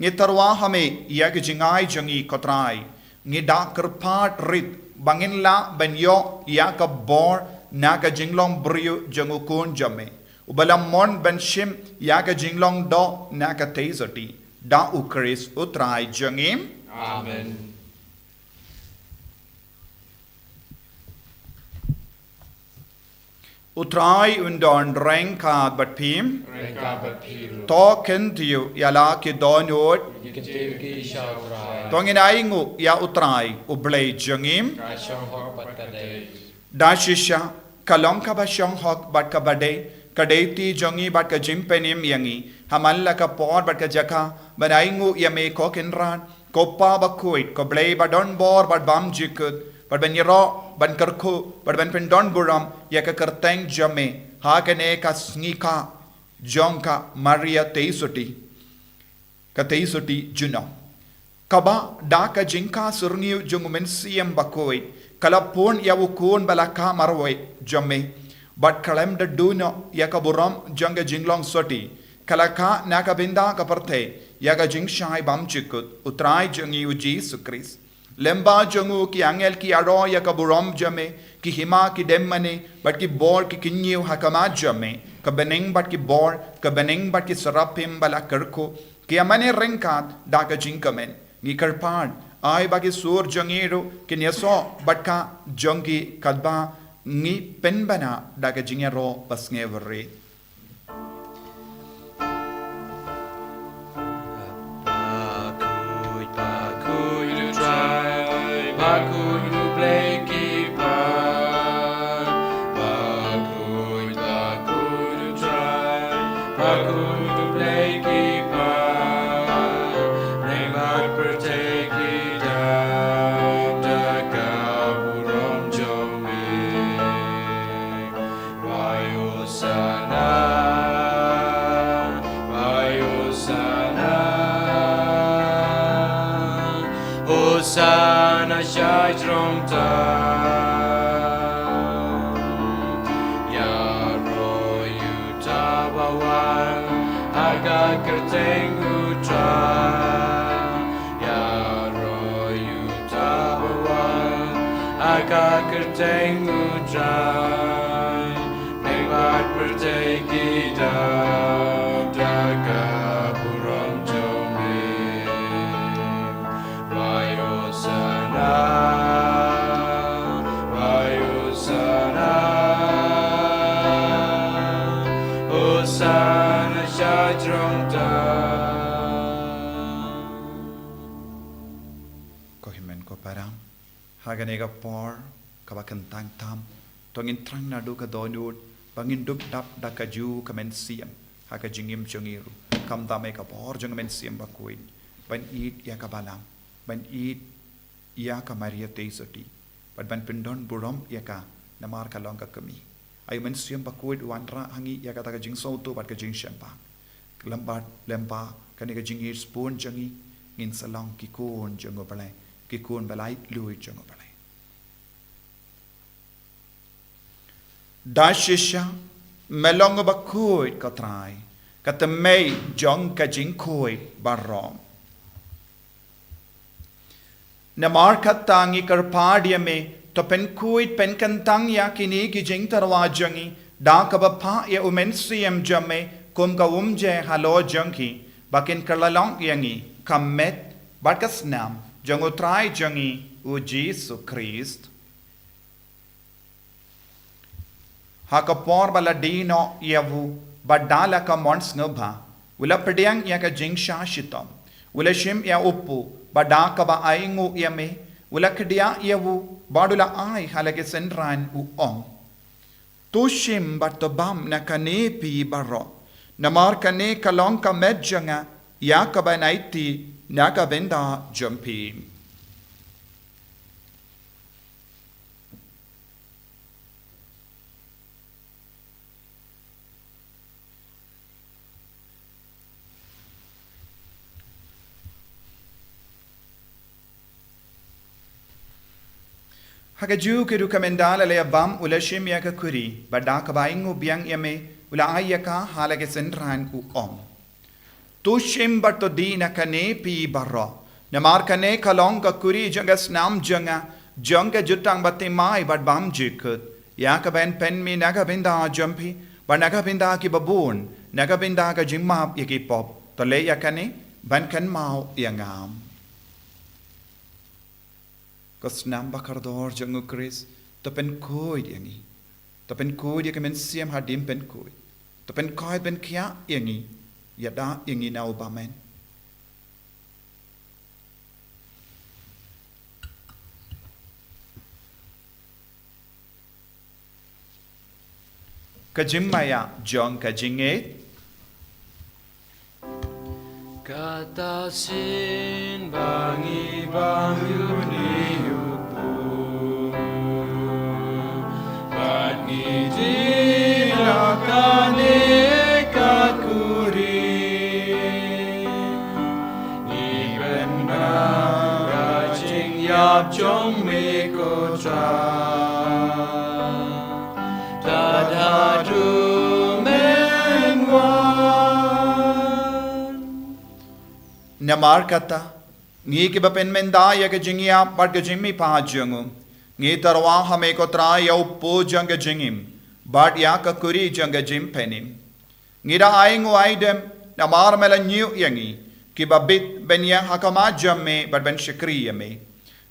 ngi tyrwa ha me ïa ka jingai jong ngi ko Trai. Ngi da kyrpad rit ba ngin lah ban ïoh ïa ka bor na ka jinglong briew jong u Khun jong me, uba la mon ban shim ïa ka jinglong doh na ka Theisotti, da U Khrist U Trai jong ngi. Amen. U Trai un don ryngkat bad phi. Ryngkat bad phi ruh. To kyntiew ïa la ki dohnud. Kyntiew ki sha U Trai. To ngin ainguh ïa U Trai U Blei jong ngi. Ka shong hok bad ka dei. Da shisha ka long kaba shong hok bad kaba dei, ka dei ti jong ngi bad ka jingpynim ïa ngi ha man la ka por bad ka jaka ban ainguh ïa me ko Kynrad, ko Pa bakhuid, ko Blei ba don bor bad bymjukut, bad ban ïaroh, ban kyrkhu, bad ban pyndon burom ïa ka kyrteng jong me ha kane ka sngi kha jong ka Maria Theisotti. Ka Theisotti junom, kaba da ka jingkha syrngiew jong U Mynsiem Bakhuid ka la pun ïa u Khun ba la kha marwei jong me, bad khlem da duh noh ïa ka burom jong ka jinglong sotti, ka la kha na ka bynta ka pyrthei ïa ka jingshai bymjukut U Trai jong ngi U Jisu Khrist. Lyngba jong u ki angel ki ïaroh ïa ka burom jong me, ki hima ki dem mane bad ki bor ki kynñiew ha khmat jong me. Ka bneng bad ki bor, ka bneng bad ki serafim ba la kyrkhu, ki ïa mane ryngkat da ka jingkmen. Ngi kyrpad, ai ba ki sur jong ngi ruh kin ïasoh bad ka jong ki katba ngi pynbna da ka jingïaroh basngewrit. Bakhuid, bakhuid U Trai, bakhuid U Blei ki Kpa. Bakhuid, bakhuid U Trai, bakhuid U Blei ki Kpa. Bneng bad pyrthei ki dap da ka burom jong me. Wai Hosana, Sana shai jrong ta. Ïaroh ïa uta uba wan ha ka kyrteng U Trai. Ïaroh ïa uta uba wan ha ka kyrteng U Trai. Meng bad pyrthei ki dap da ka burom jong me. Wai Hosanna, wai Hosanna, Hosanna sha jrong ta. Ko hynmen ko para, ha kane ka por kaba kyntang tam, to ngin thrang naduh ka dohnud ba ngin dup dap da ka ju ka mynsiem ha ka jingim jong ngi ruh. Khamtam ïa ka bor jong ka Mynsiem Bakhuid ban ïeit ïa ka balang, ban ïeit ïa ka Maria Theisotti, bad ban pyndon burom ïa ka namar ka long ka kmie. Ai u Mynsiem Bakhuid u wanrah ha ngi ïa kata ka jingsngewthuh bad ka jingshemphang. Lem bad lem bad kane ka jingïeit sbun jong ngi, ngin sa long ki khun jong U Blei, ki khun ba laitluid jong U Blei. Da shisha me long uba khuid ko Trai, ka tymmen jong ka jingkhuid baroh. Namar kata ngi kyrpad ïa me, to pynkhuid pynkyntang ïa kine ki jingtyrwa jong ngi da kaba phah ïa u Mynsiem jong me kum ka umjer halor jong ki, ba kin kylla long ïa ngi ka met bad ka snam jong U Trai jong ngi U Jisu Khrist. Ha ka por ba la die noh ïa u, bad da la ka mon sngewbha, u la pdiang ïa ka jingshah shitom, u la shim ïa u kpu, bad da kaba ainguh ïa me, u la khdiah ïa u, bad u la ai ha la ki synran, u ong: To shim bad to bam na kane phi baroh, namar kane ka long ka met jong nga ïa kaba yn aiti na ka bynta jong phi. Ha kajuh ka rukom ynda la ïa bam, u la shim ïa ka khuri, bad da kaba ainguh biang ïa me, u la ai ïa ka ha la ki synran, u ong: To shim bad to die na kane phi baroh, namar kane ka long ka khuri jong ka snam jong nga, jong ka jutang bathymmai bad bymjukut, ïa kaba yn pynmih na ka bynta jong phi bad na ka bynta kiba bun, na ka bynta ka jingmap ïa ki pop. To leh ïa kane ban kynmaw ïa nga. Ko snam ba kordor jong U Khrist, to pynkhuid ïa ngi. To pynkhuid ïa ka mynsiem hadien pynkhuid. To pynkhuid pynkhiah ïa ngi, ïada ïa ngi na u bymman. Ka jingmaïa jong ka jingngeit. Kata shisien ba ngi bam ïa une u kpu, bad ngi die na kane ka khuri, ngi bynrap ka jingïap jong me ko Trai. Tad haduh men wan. Namar kata, ngi kiba pynmynta ïa ka jingïap bad ka jingmihpat jong u, ngi tyrwa ha me ko Trai ïa u kpu jong ka jingim, bad ïa ka khuri jong ka jingpynim. Ngi da ainguh aidem, namar me la ñiuh ïa ngi, kiba bit ban ïeng ha khmat jong me bad ban shakri ïa me.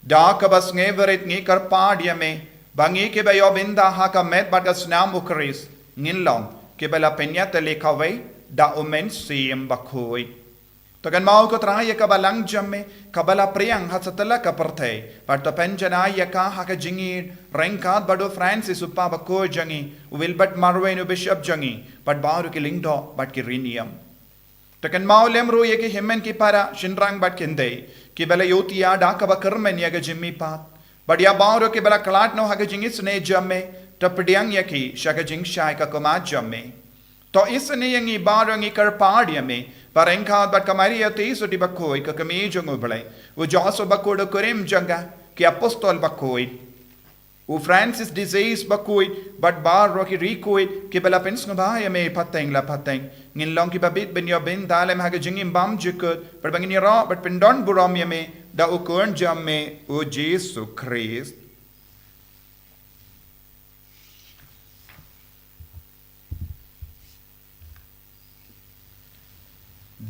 Da kaba sngewrit ngi kyrpad ïa me, ba ngi kiba ïoh bynta ha ka met bad ka snam U Khrist, ngin long kiba la pynïatylli kawei da u Mynsiem Bakhuid. To kynmaw ko Trai ïa ka balang jong me, kaba la phriang ha satlak ka pyrthei, bad to pynjanai ïa ka ha ka jingïeit ryngkat bad u Francis u Kpa Bakhuid jong ngi, u Wilbert Marwein u Bishop jong ngi, bad baroh ki lyngdoh bad ki riewniam. To kynmaw lem ruh ïa ki hynmen ki para, shynrang bad kynthei, kiba la ïohthiah da kaba kyrmen ïa ka jingmihpat, bad ïa baroh kiba la khlad noh ha ka jingisynei jong me, to pdiang ïa ki sha ka jingshai ka khmat jong me. To isynei ïa ngi baroh, ngi kyrpad ïa me, Ba ryngkat bad ka Maria Theisotti bakhuid, ka kmie jong U Blei, u Joseph bakhuid, u kurim jong ka, ki apostol bakhuid, u Francis de Sales bakhuid, bad baroh ki riewkhuid kiba la pynsngewbha ïa me pateng la pateng, ngin long kiba bit ban ïoh bynta lem ha ka jingim bymjukut, bad ba ngin ïaroh bad pyndon burom ïa me da u Khun jong me, u Jisu Khrist.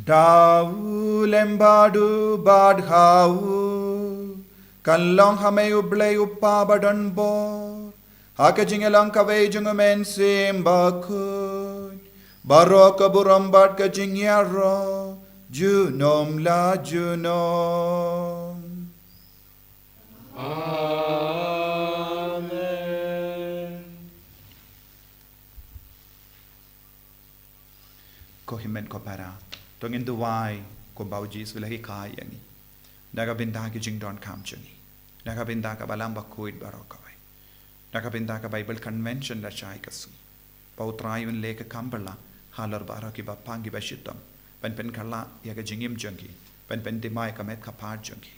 Da u lem bad u bad ha u, kan long ha me U Blei U Kpa badonbor, ha ka jingïalang kawei jong U Mynsiem Bakhuid, baroh ka burom bad ka jingïaroh junom la junom. Amen. Ko hynmen ko para, to ngin duwai kumba U Jisu u la hikai ïa ngi, na ka bynta ki jingdonkam jong ngi, na ka bynta ka Balang Bakhuid baroh kawei, na ka bynta ka Bible Convention la shai ka sngi, ba U Trai un leh ka kam ba la halor baroh kiba pang kiba shitom, ban pynkylla ïa ka jingim jong ki, ban pynthymmai ka met ka phad jong ki.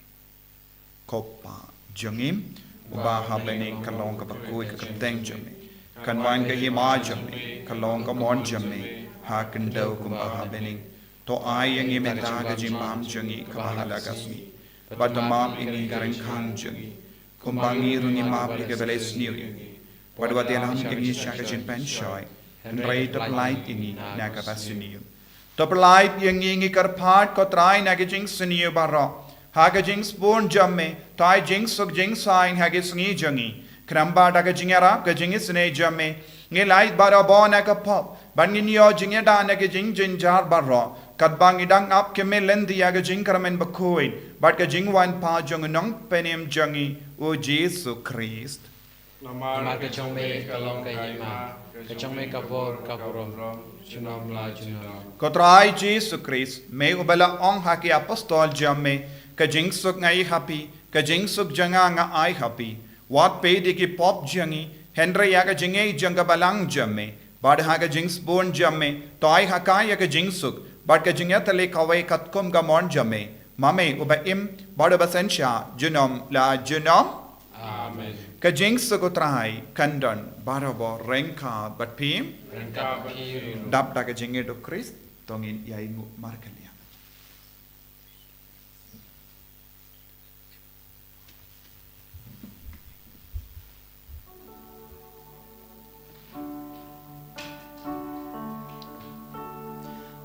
Ko Pa jong ngi uba ha bneng, ka long kaba khuid ka kyrteng jong me, kan wan ka hima jong me, ka long ka mon jong me ha khyndew kumba ha bneng. To ai ïa ngi mynta ka jingbam jong ngi kaba ha la ka sngi, bad to map ïa ngi ki ryngkang jong ngi, kumba ngi ruh ngi map ïa kiba la isniew ïa ngi, bad wat ïalam ïa ngi sha ka jingpynshoi, hynrei to pyllait ïa ngi na kaba sniew. To pyllait ïa ngi, ngi kyrpad ko Trai, na ka jingsniew baroh, ha ka jingsbun jong me, to ai jingsuk jingsaiñ ha ki sngi jong ngi. Khnang ba da ka jingïarap ka jingisynei jong me, ngin lait barabor na ka pop, bad ngin ïoh jingïada na ki jingjynjar baroh, katba ngi dang ap khmih lynti ïa ka jingkyrmen bakhuid bad ka jingwan pat jong u Nongpynim jong ngi, u Jisu Khrist. Namar ka jong me ka long ka hima, ka jong me ka bor ka burom, junom la junom. Ko Trai Jisu Khrist, me uba la ong ha ki apostol jong me, ka jingsuk nga ai ha phi, ka jingsuk jong nga nga ai ha phi. Wat peit ïa ki pop jong ngi, hynrei ïa ka jingngeit jong ka Balang jong me, bad ha ka jingsbun jong me, to ai ha ka ïa ka jingsuk bad ka jingïatylli kawei katkum ka mon jong me, ma me uba im bad uba synshar junom la junom. Amen. Ka jingsuk U Trai kan don barabor ryngkat bad phi. Ryngkat bad phi ruh. Dap da ka jingngeit U Khrist, to ngin ïainguh markylliang.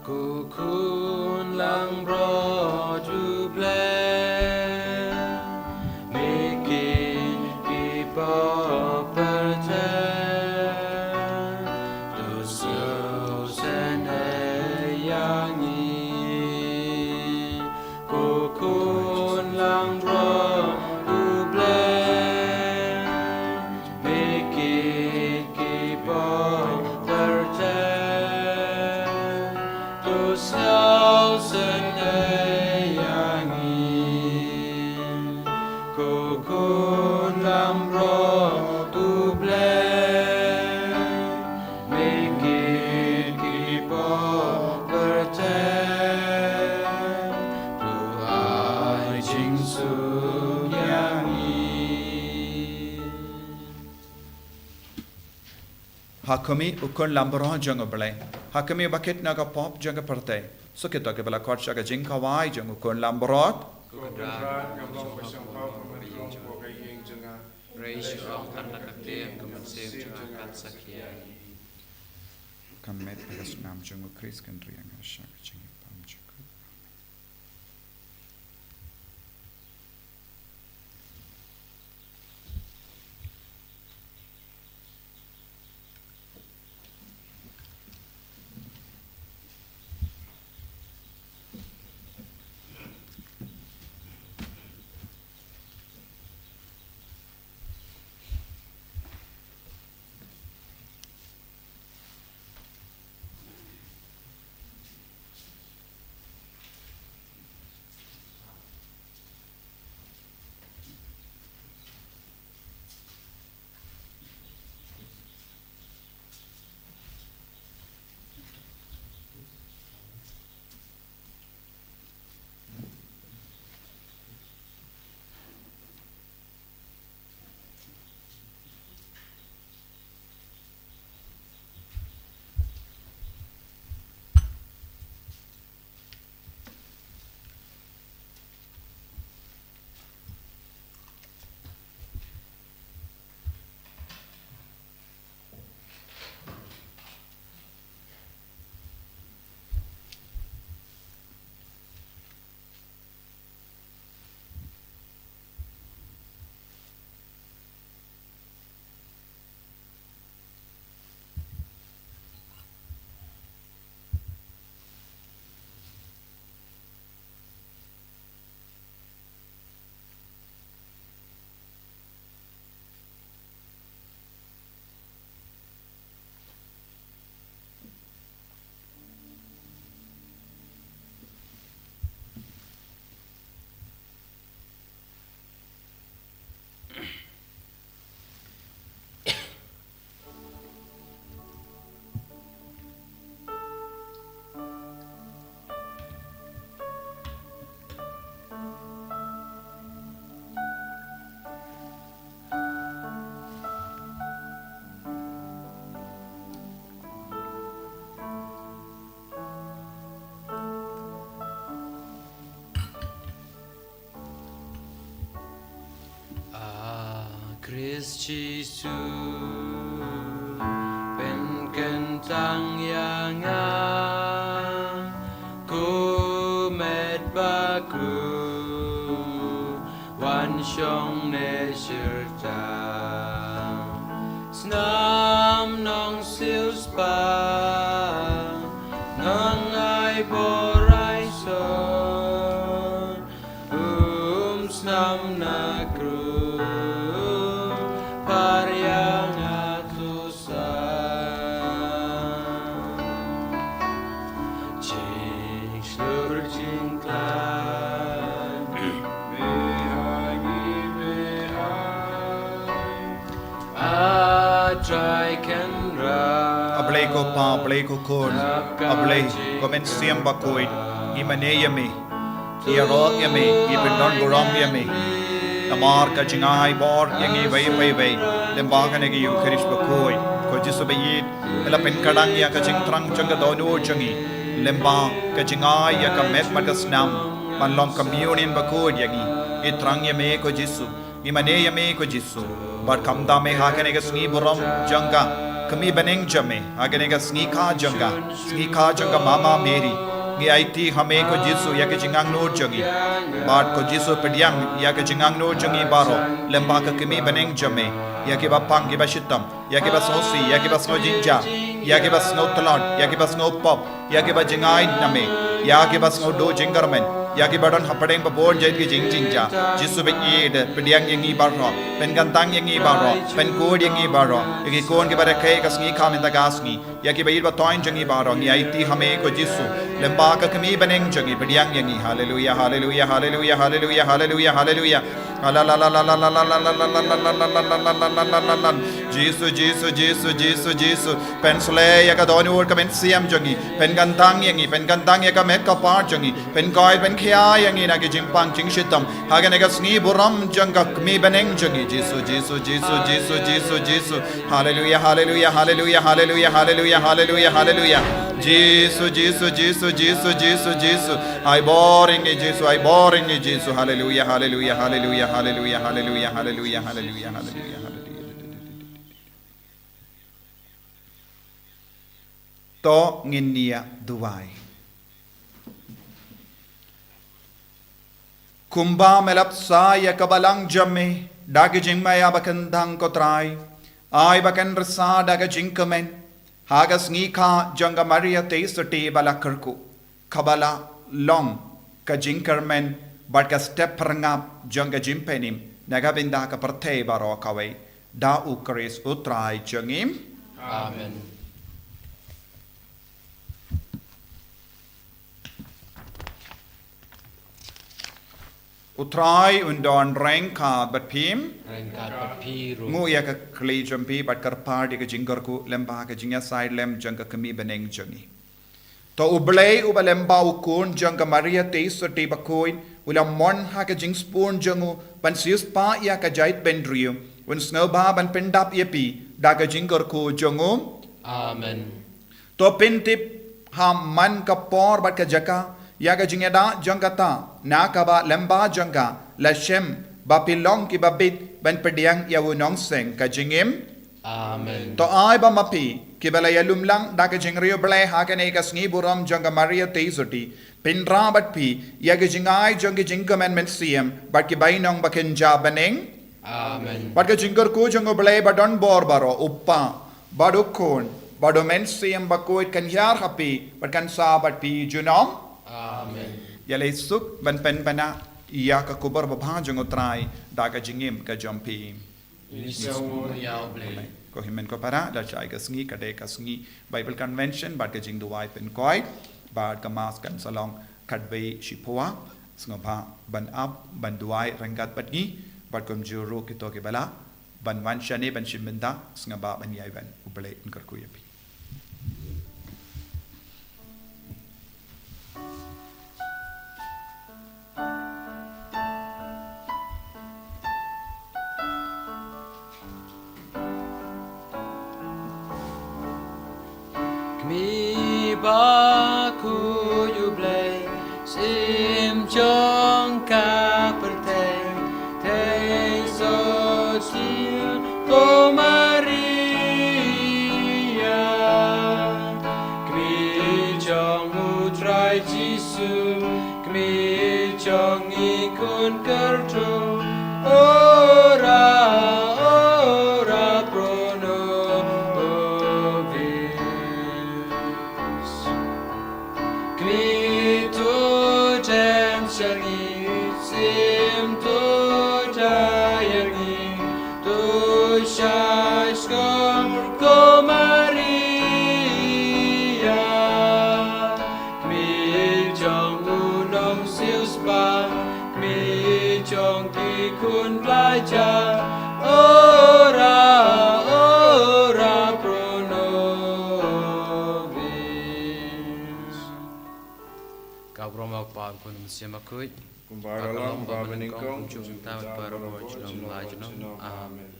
Ko Khun langbrot U Blei, me kit ki pop pyrthei, to sngewsynei ïa ngi. Ko Khun langbrot U Blei, me kit ki pop pyrthei, to sngewsynei ïa ngi. Ko Khun langbrot U Blei, me kit ki pop pyrthei, to ai jingsuk ïa ngi. Ha khmih, U Khun langbrot jong U Blei, ha khmih ba kit na ka pop jong ka pyrthei. Sngewthuh kiba la khot sha ka jingkhawai jong U Khun langbrot. Ko Kynrad, ngam long ba shong pop ha ka ïing jong nga, hynrei shu ong tang da ka ktien, ka mynsiem jong nga kan sakhia ïa ngi. Ka met bad ka snam jong U Khrist kan ri ïa nga sha ka jingim bymjukut. Khrist Jisu, pynkyntang ïa nga, ko met bakhuid, wan shong ne shirta. Snam nongsiewspah, nang ai bor ai son, um snam na kru, par ïa nga tu sa. Jing shlur jing khlaiñ, me ai ngi me ai. A Trai Kynrad. A Blei ko Pa, a Blei ko Khun, a Blei ko Mynsiem Bakhuid, ngi mane ïa me. Ïaroh ïa me, ngi pyndon burom ïa me. Namar ka jingai bor ïa ngi wei pa wei, lyngba kane ka Eukharist bakhuid. Ko Jisu ba ïeit, me la pynkdang ïa ka jingthrang jong ka dohnud jong ngi, lyngba ka jingai ïa ka met bad ka snam ban long communion bakhuid ïa ngi. Ngi thrang ïa me ko Jisu. Ngi mane ïa me ko Jisu. Bad khamtam me ha kane ka sngi burom jong ka kmie bneng jong me, ha kane ka sngi kha jong ka, sngi kha jong ka Mama Mary. Ngi aiti ha me ko Jisu ïa ka jingangnud jong ngi. Bad ko Jisu pdiang ïa ka jingangnud jong ngi baroh, lyngba ka kmie bneng jong me, ïa kiba pang kiba shitom, ïa kiba sngewsih, ïa kiba sngew jingjia, ïa kiba sngew tlot, ïa kiba sngew pop, ïa kiba jingai na me, ïa kiba sngew duh jingkyrmen, ïa kiba don hapdeng babun jait ki jingjynjar. Jisu ba ïeit, pdiang ïa ngi baroh, pynkyntang ïa ngi baroh, pynkhuid ïa ngi baroh, ïa ki khun kiba rakhe ka sngi kha mynta ka sngi, ïa kiba ïeit ba thoiñ jong ngi baroh, ngi aiti ha me ko Jisu, lyngba ka kmie bneng jong ngi, pdiang ïa ngi. Haleluia, haleluia, haleluia, haleluia, haleluia, haleluia. Jisu, Jisu, Jisu, Jisu, Jisu. Pynsleh ïa ka dohnud ka mynsiem jong ngi. Pynkyntang ïa ngi, pynkyntang ïa ka met ka phad jong ngi. Pynkhuid, pynkhia ïa ngi na ki jingpang jingshitom. Ha kane ka sngi burom jong ka kmie bneng jong ngi. Jisu, Jisu, Jisu, Jisu, Jisu, Jisu. Haleluia, haleluia, haleluia, haleluia, haleluia, haleluia, haleluia. Jisu, Jisu, Jisu, Jisu, Jisu, Jisu. Ai bor ïa ngi Jisu, ai bor ïa ngi Jisu. Haleluia, haleluia, haleluia, haleluia, haleluia, haleluia, haleluia, haleluia, haleluia. To ngin ïa duwai. Kumba me la bsa ïa ka balang jong me da ka jingmaïa ba kyndang ko Trai, ai ba kan rsa da ka jingkmen ha ka sngi kha jong ka Maria Theisotti ba la kyrkhu, kaba la long ka jingkyrmen bad ka step pyrngap jong ka jingpynim na ka bynta ka pyrthei baroh kawei. Da U Khrist U Trai jong ngi. Amen. U Trai un don ryngkat bad phi. Ryngkat bad phi ruh. Nguh ïa ka khlieh jong phi bad kyrpad ïa ka jingkyrkhu lyngba ka jingïasaid lem jong ka kmie bneng jong ngi. To U Blei uba lyngba u khun jong ka Maria Theisotti bakhuid, u la mon ha ka jingspun jong u ban siewspah ïa ka jaitbynriew, un sngewbha ban pyndap ïa phi da ka jingkyrkhu jong u. Amen. To pyntip ha man ka por bad ka jaka ïa ka jingïada jong kata, na kaba lyngba jong ka la shem ba phi long kiba bit ban pdiang ïa u nongseng ka jingim. Amen. To ai ba ma phi kiba la ïalum lang da ka jingriewblei ha kane ka sngi burom jong ka Maria Theisotti, pynrah bad phi ïa ka jingai jong ka jingkmen mynsiem bad ki bainong ba kynja bneng. Amen. Bad ka jingkyrkhu jong U Blei ba don bor baroh, U Kpa bad U Khun bad U Mynsiem Bakhuid kan hiar ha phi bad kan sah bad phi junom. Amen. Ïaleh suk ban pynbna ïa ka khubor babha jong U Trai da ka jingim ka jong phi. Ngi sngewnguh ïa U Blei. Ko hynmen ko para, lashai ka sngi ka dei ka sngi Bible Convention bad ka jingduwai pynkhuid bad ka Mass kan sa long khatwei shiphew. Sngewbha ban ap ban duwai ryngkat bad ngi bad kumjuh ruh kito kiba lah ban wan shane ban shim bynta, sngewbha ban ïai wan. U Blei un kyrkhu ïa phi. Kmie bakhuid U Blei, sim jong ka pyrthei, te so shi Jong U Trai Jisu, kmie jong ngi khun kyrthu. Ora, ora pro nobis. Kmie to dem sha ngi, sim to da ïa ngi, to shah skhor ko Maria. Kmie jong u nongsiewspah, kmie jong ki khun Blai jar. Ora, ora pro nobis. Ka burom u Kpa, u Khun, u Mynsiem Bakhuid. Kumba ka long, kumba nyngkong, kumjuh, kumta, kumjuh, kumjuh, kumjuh, kumjuh, kumjuh. Amen. Amen.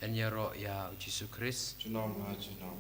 Yn ïaroh ïa u Jisu Khrist. Junom ha junom.